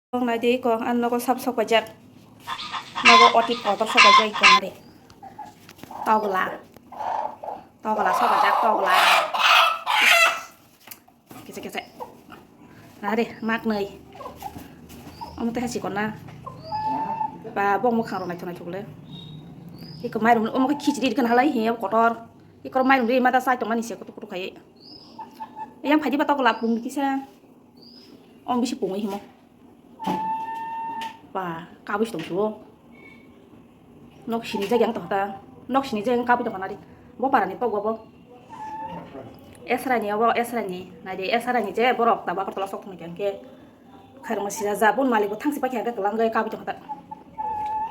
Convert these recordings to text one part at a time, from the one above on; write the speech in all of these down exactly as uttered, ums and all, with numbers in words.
Kok nai di kok, ang nogo sab sok paijak. Nogo oti kotor sok paijak kok nari. Togla. Togla sok paijak, togla. Kese kese. Nari, mak nai. Omo teh sikon na. Ba, bong mukhang rok naithok naithok le. Iko mairum, omo khe khichdi kan halai, hiya kotor. Iko mairum ri mata sai tongmani se kutuk kutuk khai. Yang phaidi ba togla pung kisa. Om bisi pungwi himo. Ba, kabui tong suo. Nok sini jageng to ta. Nok sini jageng kabui tong nari. Bo parani pok bo. Esrani obo esrani. Nai de esrani je borok ta bakor tola sok thung khe. Khairma sira ja bun malik bo thangsi pakhe ke kelang gai kabui tong ta.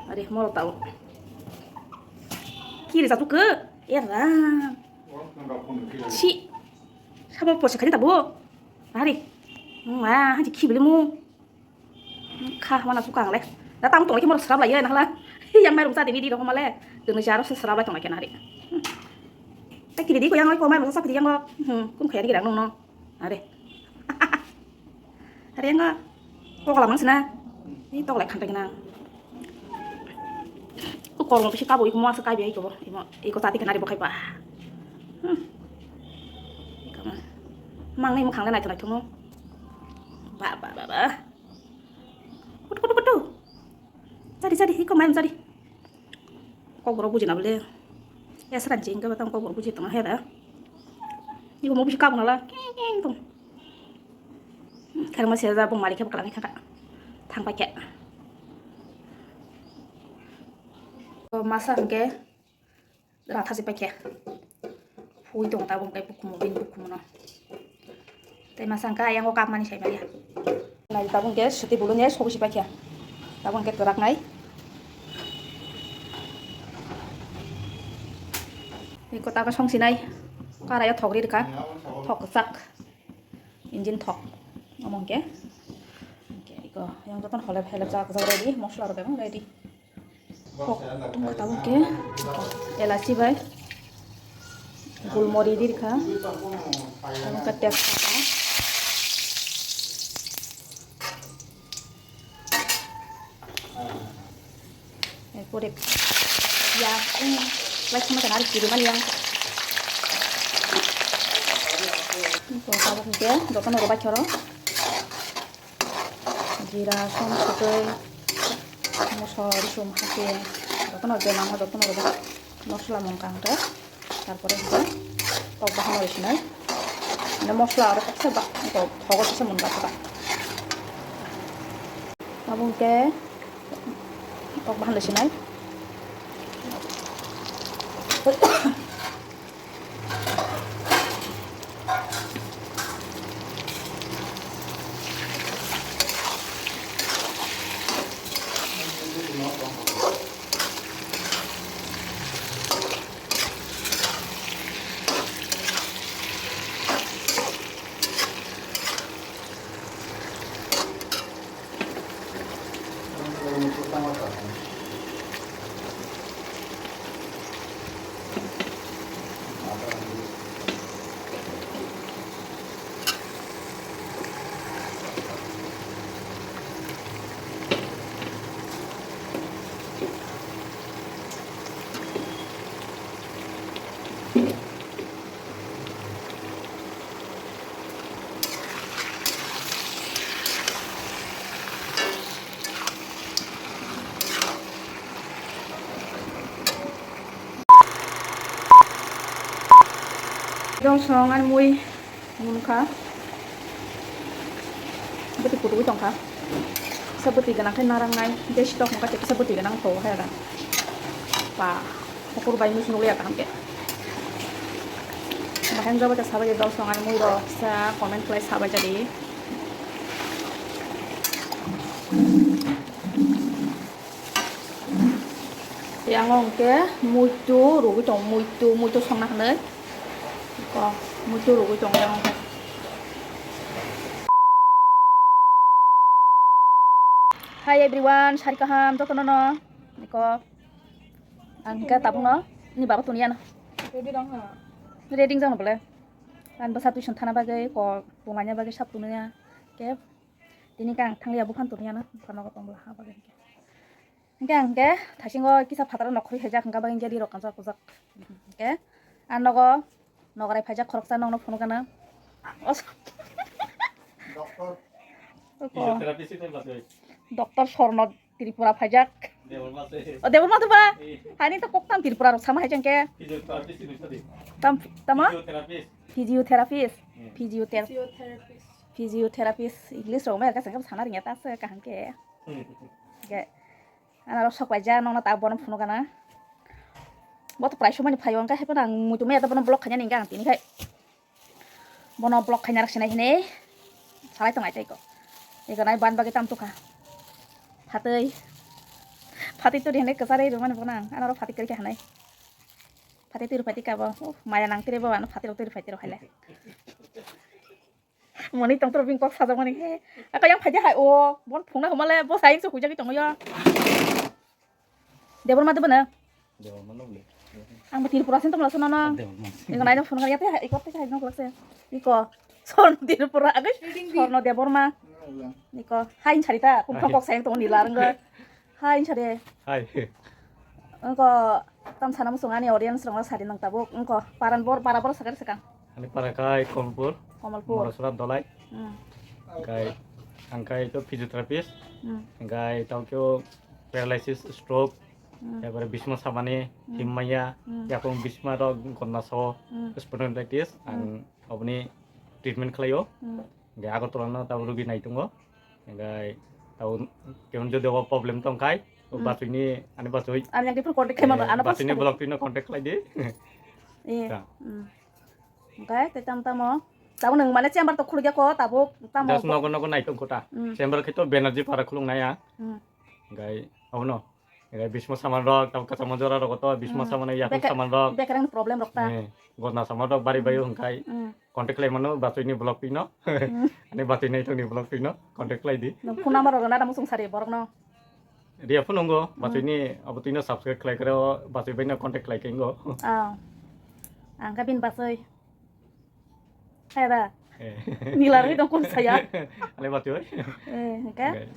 Ari mol ta. Kiri satu ke. Era. Si. Sabo posi khani tabo. Ari. Ma, haji khibili mu. Kha, mana suka ang le. Da tang tong ki mor srab lai ya nahla. Yang mai rung sa dini di rong male. Dini jaro se srab lai tong ke nari. Ta kiri di ko yang ko mai rung sa pidi yang ko. Hmm, kum khaya di rang no. Are. Are yang ko. Ko kala mang sina. Ni tok lai khanta kina. Ko kormo pisi kabo iko mo asa kai bi iko bo. Imo iko tati kina ri bo khai ba. Hmm. Iko ma. Mang ni mo khang le nai thonai thomo. Ba ba ba ba. Kutu kutu kutu. Jadi jadi iko main jadi. Kok borok buji na bole. Ya seran jing ka batang kok borok buji tong hera. Iko mo buji kabo nala. Keng keng tong. Kharma sera bo mari khe bakla khe thang pa khe. Masa hwnkhe. Rathasi paikhe. Phui tong tabuk tei bukumu bini bukumu no. Tei masa hwnkhe ayang o kapmani sai maya. Nai tabuk hwnkhe swtwi bulu ne sobo si paikhe. Tabuk hwnkhe kwrak nai. Iko tabuk song sinai. Karai o thok ri rwkha. Thok kwchak. Engine thok. Omo hwnkhe. Hwnkhe iko yang jotono holep helep jak jak ready. Mosla rok bebak ready. Kok wngkha tabuk khe elachi bai gulmori di rikha, tabuk khe tejpata, erpore piyaj, lai khama tang ari kirimani yang. Tabuk khe jotono rwbai khoro. Jira, som, sotoi, moso, risum, hake, jotono je nango jotono rwjak mosla mungkha hwnkhe, tarpore hwnkhe tok bahan rw sinai, mane mosla aro kisa ba thogo kisa mungkha kisa. Abo hwnkhe tok bahan rw sinai. Dol song ani mui munkha. Bwtwi kutuwi tongkha. Kisa bwtwi gwnang khe narangnai. Tei stock wngkha tei kisa bwtwi gwnang tho hai da. Ba, hokur bai mui nukliya kaham khe. Bahai wngjago ta sabai dol song ani mui rok kisa comment khlai sabai jadi. Yang o hwnkhe muitu rwgwi tongo, muitu, muitu songna hwnwi. Ko, muitu rwgwi tongo yang o hwnkhe. Hi everyone, sari kaham jotono no. Ko, ang khe tabuk no ni baba tuni ano. Ready rong ha. Ready jang no bole. Ang bwsa tuition thana bagwi ko, punganya bagwi sap tunuya. Ke Tini khe ang thangliya, buphang tongya na, buphang nogo tongla ha bagwi hwnkhe. Hwnkhe ang hwnkhe thaisingo kisa phataro nokhorwi khaijak, hwnkhe bagwi hwnkhe rirok kanjak kujak. Hwnkhe ang nogo nogorai phaijak khoroksa, nokno phunukgana. Os- Doctor. Oko. Physiotherapist ni tongla twi. Doctor Sorno Tripura phaijak. Debbarma se. O, Debbarma to ba? Eh. Hani to koktam Tripura rok sama hai jengke. Physiotherapist ni tadi. Tam, tama? Physiotherapist. Physiotherapist. Hmm. Physiother-, Physiotherapist. Physiotherapist. English rok mai ka sengke sana ringya ta se kaham ke. Hmm. Ke. Ana rok sok paija nokna ta bono phunukgana. Bo to prai somani phaio hwnkhe hai phano ang muitu maya ta bono block khaina ningka ang tini khai. Bono block khaina rok sinai hinwi salai tongo tei ko. Eko nai ban bagwi tam tukha. Phatwi. Phatwi turi hinwi kwcharwi rwmani bono ang. Ano oro phatwi kwrwi kha hinwi. Phatwi turi phatwi kabo. Uh, maya nang tiri bo ano phatwi rok turi phatwi rok haile. Moni tong toro bini kok sajak mani he. Aka yang phaidi hai o. Bon phungna humale bo saying se hujagi tongo yo. Debor ma debana. Debor ma nong le. Ang bo Tripura sin tong la sono no. Debor ma. Eko nai phone kariya te eko te hai nong lakse. Iko. Sorno Tripura agai. Sorno Debor ma. Iko. Hai charita kun kok saying tongo nila rengga. Hai, sare. Hai. Engko tam sana musung ani audience rong sari nang tabuk. Engko paran bor, para bor sakar sakang. Ani para kai Komolpur. Komolpur. Morosora Dolai. Hmm. Kai, ang kai to physiotherapist. Hmm. Kai tau kyo paralysis, stroke. Hmm. Yabare bisma samani, Hmm. himmaya, Hmm. yakung bisma rok gonna so, Hmm. spondylitis, Hmm. ang oboni treatment khlaio. Hmm. Hingke Agartala no tabo rugi nai tongo. Hingke tabo kemon jodi o problem tong kai, o Hmm. bachoi ni, ani bachoi, Ani yang different contact khe mano, eh, ano bachoi ni bachoi. Block twi no contact khlai di. Iya. Ta. Hmm. Hingke te tam tamo. Tabo nang mane chamber to khuluk ya ko, tabo tamo. Just nogo nogo nai tong kota. Hmm. Chamber khe to Banerjee para khuluk nai ya. Hmm. Hingke abono. Ere bismo saman rok, tamo kwchangma jora rok to, bismo Hmm. saman, yapung Beka-, saman rok. Bekerang problem rok ta. Eh, gonna saman rok bari bayo Hmm. hingkai. Hmm. Contact khlai mano, bachoi ni block twi no. Hmm. Ani bachoi nai tong ni block twi no, contact khlai di. Nang phone number rok na musung sari borok no. Ria phone ngo, Hmm. bachoi ni abo twi no subscribe khlai kre o, bachoi bai no contact khlai khe ngo. Ah. Ang ka bin bachoi. Hai da. Eh. Nila rwi dong kun saya. Ale bati oi. Eh, hingke? Hingke?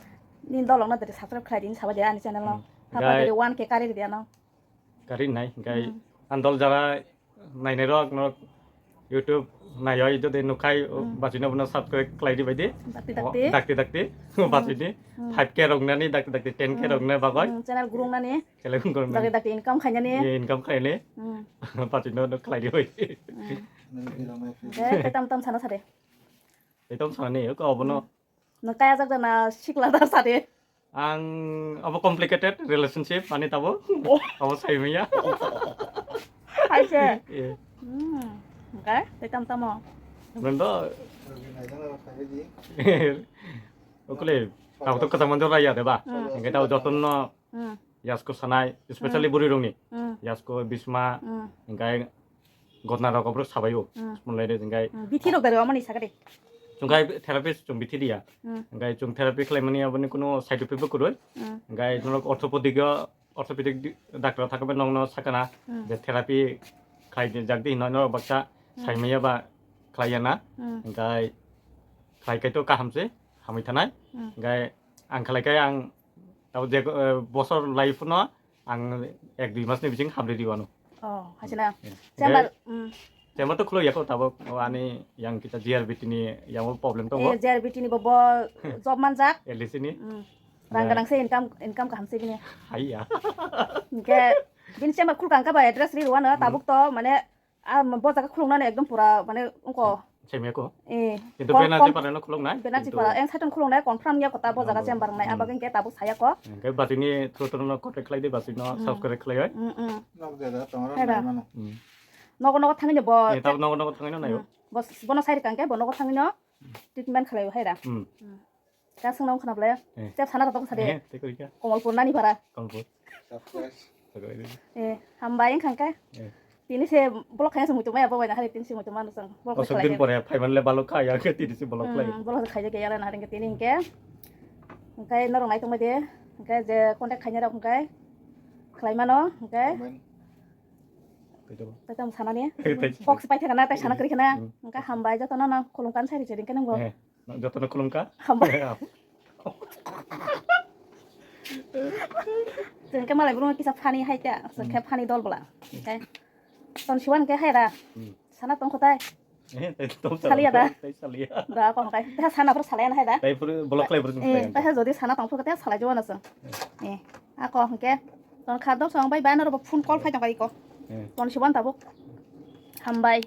Ni dolok na dari subscribe khlai di, ni sabai de ani channel no. Hmm. Hapa Hingke dari one K kari di ano. Kari nai, hingke Hmm. andol jara nai nai rok no YouTube nai oi jodi nukhai Hmm. bachoi no bono subscribe khlai di bai di. Dakti dakti. Dakti dakti. Hmm. Bachoi di. Hmm. Five K rok nani dakti dakti, ten K Hmm. rok na bagoi. Hmm, channel grung nani. Chele kung kung. Dakti dakti income khainani. Ye income khainani. Hmm. Pati no no khlai di bai. Hmm. Nang di ramai. De, te tam tam sana sade. Te tam sana ni, ko abono. Hmm. Nang kaya jak na sikla da sade. Ang abo complicated relationship ani tabo. Oh. Abo sai maya. Hai se. Ye. Hmm. Oke, te tam tamo. Nang do. Okule, tabo to kata manjo raya de ba. Hmm. Engke tabo joton no. Hmm. Yasko sanai, especially Hmm. buri rokni. Hmm. Yasko bisma, Hmm. hingkai gotna rok obrok sabaio. Hmm. Smonlai de hingkai. Hmm. Bithi rok dari amani sakari. Chungkai therapist chung bithi dia. Hmm. Hingkai chung therapy khlai mani aboni kuno side effect bo kwrwi. Hmm. Hingkai norok orthopedic o, orthopedic di-, doctor thakbai nokno sakana Hmm. je therapy khlai di jak di hino norok baksa Hmm. saimaya ba khlai ya na. Hmm. Hingkai khlai kai to kaham se, hamwi thanai. Hmm. Hingkai ang khlai kai ang Tabo je, eh, bosor lai phano ang ek dui mas ni bising hamri di wano. Oh, hasina. Eh, Chamber, eh, mm. Chamber to khulo yako tabo, o ani yang kita G R B T ni yang problem tongo. Eh, G R B T ni bo, bo job manjak. L D C ni. Mm. Rang Ya. Ganang se income, income kaham se bini. Hai ya. Hingke bini chamber khulkang ka ba address ri ruwano, Mm. tabuk to mane Ah, bo jaga khuluknani ekdom pura, mane, wngkha. Same ko. Eh, Kintu kon-, Banerjee kon-, Para no khuluknai, Banerjee kintu Para, eng saiton khuluknai, confirm ya kota bo jaga Hmm. chamber nai, Hmm. abagwi hingke tabuk saya ko. Hingke bachini through through no contact khlai di, bachini no Hmm. subscribe khlai oi. Hmm, hmm. Nok jaga tongo Hai da. Nai mano. Hmm. Nogo nogo thangwi no bo Eh, tab nogo nogo thangwi no nayo. Hmm. Bo, bono sai rikang khe bo nogo thangwi no treatment khlai hai da. Hmm. Hmm. Kha swngna wngkha na bwle? Eh. Tei sana rok sade. Eh, tei kori kha. Komolpur nani para. Komolpur. Surprise. Surprise. Eh, hambai wngkha khe. Eh. Tini se block khaina se muitu maya bo bai na hari tini se muitu manu sang. Block Osok khlai din khe. Pore phaiman le balok kha ya khe tini se block khlai. Hmm, block khaijak ya na hari tini hinkhe. Hinkhe norok nai tongbai de. Hinkhe je contact khaina rok hinkhe khlai mano hinkhe. Amen. Kaitor. Kaitor sana ni. Kaitor. Box pai thaka na tai sana kri khana. Hmm. Hinkhe hambai joto no no khulum kan sai ri chiri khe nang bo. Eh. Jotono khulumkha. Hambai. Chwng khe malai brum kisa funny hai ta, chwng khe funny dol bwla. Hwnkhe ton siwan khe hai da. Hmm. Sana tong khotai. Eh, tai tong Saliya da? Tai saliya. Da ko hwnkhe. Ta sana phuru salai na hai da. Tai phuru block lai phuru Eh, salai. Ta jodi sana tong phuru khe salai jwan aswng. Eh, ako hwnkhe ton kha dol song bai bai naro phone call phai tong kai ko. Eh. Ton siwan tabuk. Hambai.